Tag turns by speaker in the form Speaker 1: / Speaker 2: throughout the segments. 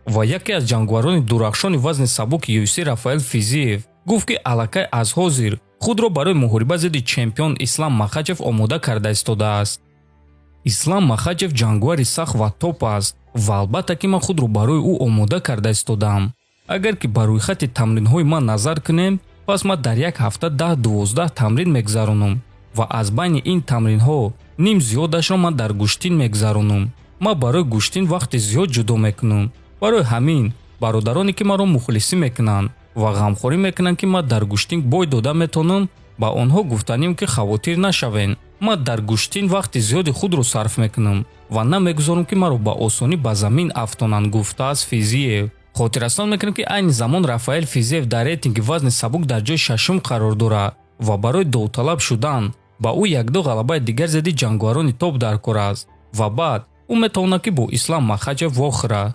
Speaker 1: Ва яке аз ҷангварони дурахшони вазни сабуки UFC Рафаэл Физиев гуфт, ки аллакай аз ҳозир худро барои муҳориба зидди чемпион Ислам Махачев омода карда истодааст. Ислам Махачев ҷангвари сахт ва топ аст ва албатта, ки ман худро барои ӯ омода карда истодаам. Агар ки ба рӯйхати тамринҳои ман назар кунем, пас ман дар як ҳафта 10-12 тамрин мегузаронам ва аз байни ин тамринҳо ним зиёдашро ман дар гӯштин мегузаронам. Ман барои гӯштин вақти зиёд ҷудо мекунам. Барои ҳамин бародароне, ки маро мухлисӣ мекунанд ва ғамхорӣ мекунанд, ки ман дар гӯштин бой дода метавонам, ба онҳо гуфтанем, ки хавотир нашавед. Ман дар гӯштин вақти зиёди худро сарф мекунам ва намегузорам, ки маро ба осонӣ ба замин афтонанд, гуфтааст Физиев. Хотиррасон мекунем, ки айни замон Рафаэл Физиев дар рейтинги вазни сабук дар ҷои шашум қарор дорад ва барои довталаб шудан ба ӯ якду ғалабаи дигар зидди ҷангварони топ дар кор аст ва баъд ӯ метавонад, ки бо Ислам Махачев вохӯрад.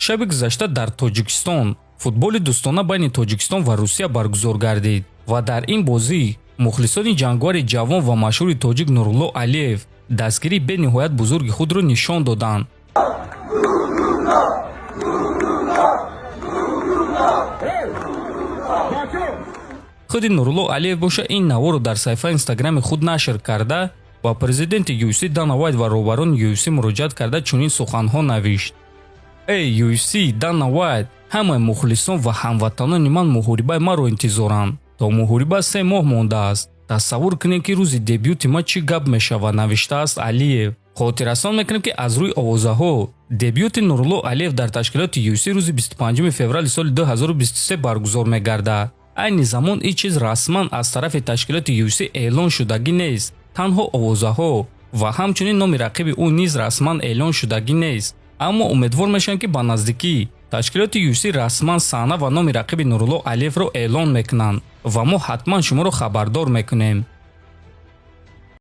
Speaker 1: Шаби гузашта дар Тоҷикистон футболи дӯстона байни Тоҷикистон ва Русия баргузор гардид ва дар ин бозӣ мухлисони ҷангвари ҷавон ва машҳури тоҷик Нурулло Алиев дастгирии бениҳоят бузурги худро нишон доданд. Худи Нурулло Алиев боша, ин наворо дар саҳифаи Инстаграми худ нашр карда, ба президенти UFC Дана Вайт ва роҳбарони UFC муроҷиат карда, чунин суханҳо навишт: «Эй UFC, Дана Вайт, ҳамаи мухлисон ва ҳамватанони ман муҳорибаи маро интизоранд. То муҳориба 3 моҳ мондааст. Тасаввур кунед, ки рӯзи дебюти ман чӣ гап мешавад», навиштааст Алиев. Хотиррасон мекунем, ки аз рӯи овозаҳо дебюти Нурулло Алиев дар ташкилоти UFC рӯзи 25 феврали соли 2023 баргузор мегардад. Айни замон ин чиз расман аз тарафи ташкилоти UFC эълон шудагӣ нест, танҳо овозаҳо, ва ҳамчунин номи рақиби ӯ низ расман эълон шудагӣ нест. Аммо умедвор мешавем, ки ба наздикӣ ташкилоти UFC расман саҳна ва номи рақиби Нурулло Алиевро эълон мекунанд ва мо ҳатман шуморо хабардор мекунем.